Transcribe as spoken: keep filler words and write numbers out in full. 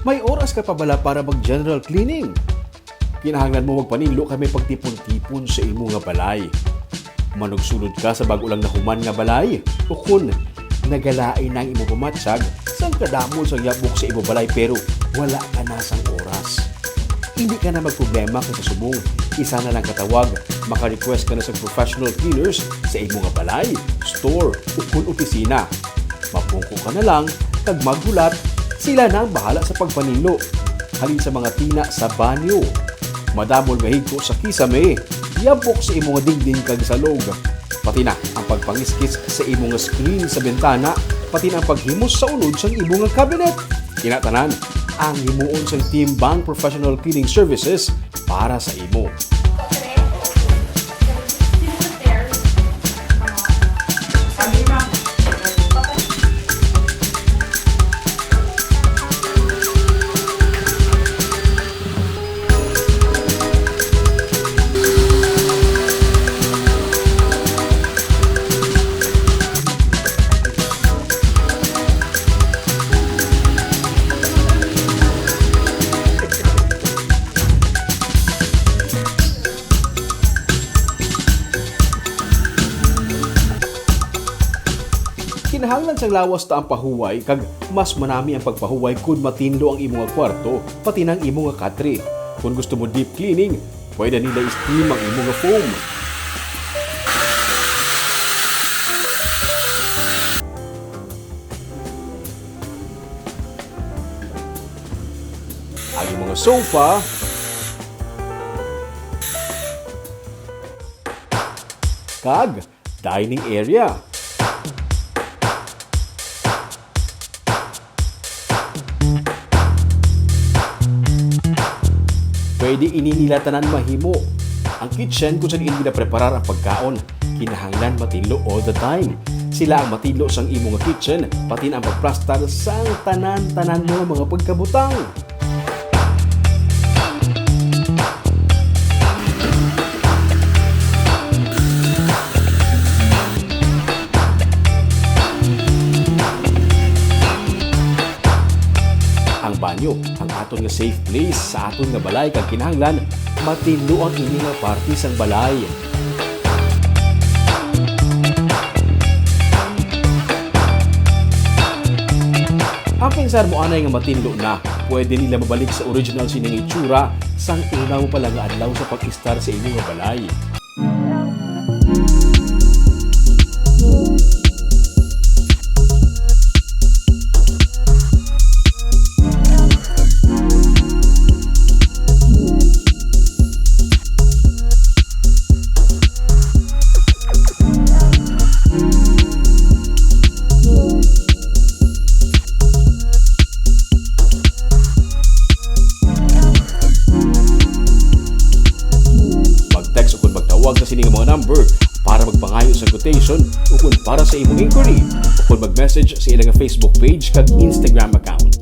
May oras ka pa bala para mag-general cleaning? Kinahanglan mo magpaninlo kay may pagtipon-tipon sa imo nga balay. Manugsulod ka sa bag-o lang nahuman nga balay, ukon nagalain na ang imo pamatyag sang kadamo sang yabok sa imo balay pero wala ka na sang oras. Hindi ka na magproblema kay sa subong isa na lang ka tawag, maka-request ka na sa professional cleaners sa imo nga balay, store, ukon opisina. Mapungko ka na lang kag maghulat, sila na ang bahala sa pagpaninlo. Halin sa mga tina sa banyo, madamo nga higko sa kisame, yabok sa imo nga dingding kag salog, pati na ang pagpangiskis sa imo nga screen sa bintana, pati na ang paghimos sa unod sang imo nga cabinet. Ina tanan ang himuon sang Team Bang Professional Cleaning Services para sa imo. Kinahanglan sang lawas ta ang pahuway, kag mas manami ang pagpahuway kon matinlo ang imo nga kwarto, pati na ang imo nga katre. Kon gusto mo deep cleaning, pwede nila i-steam ang imo nga foam. Ang imo nga sofa, kag dining area. Pwede ini nila tanan mahimo. Ang kitchen kung saan ila ginapreparar ang pagkaon, kinahanglan matinlo all the time. Sila ang matinlo sang imo nga kitchen, pati na ang pagplastar sang tanan-tanan mo nga mga pagkabutang. Ang banyo, ang aton nga safe place sa aton nga balay, kag kinahanglan matinlo ang ini nga parte sang balay. Ang pensar mo anay nga matinlo na, pwede nila mabalik sa original sining itsura sang una mo pa lang nga adlaw sa pag-istar sa imo nga balay. Mag-text ukon magtawag sa sini nga mga number para magpangayo sa quotation ukon para sa imong inquiry, ukon mag-message sa ilang Facebook page kag Instagram account.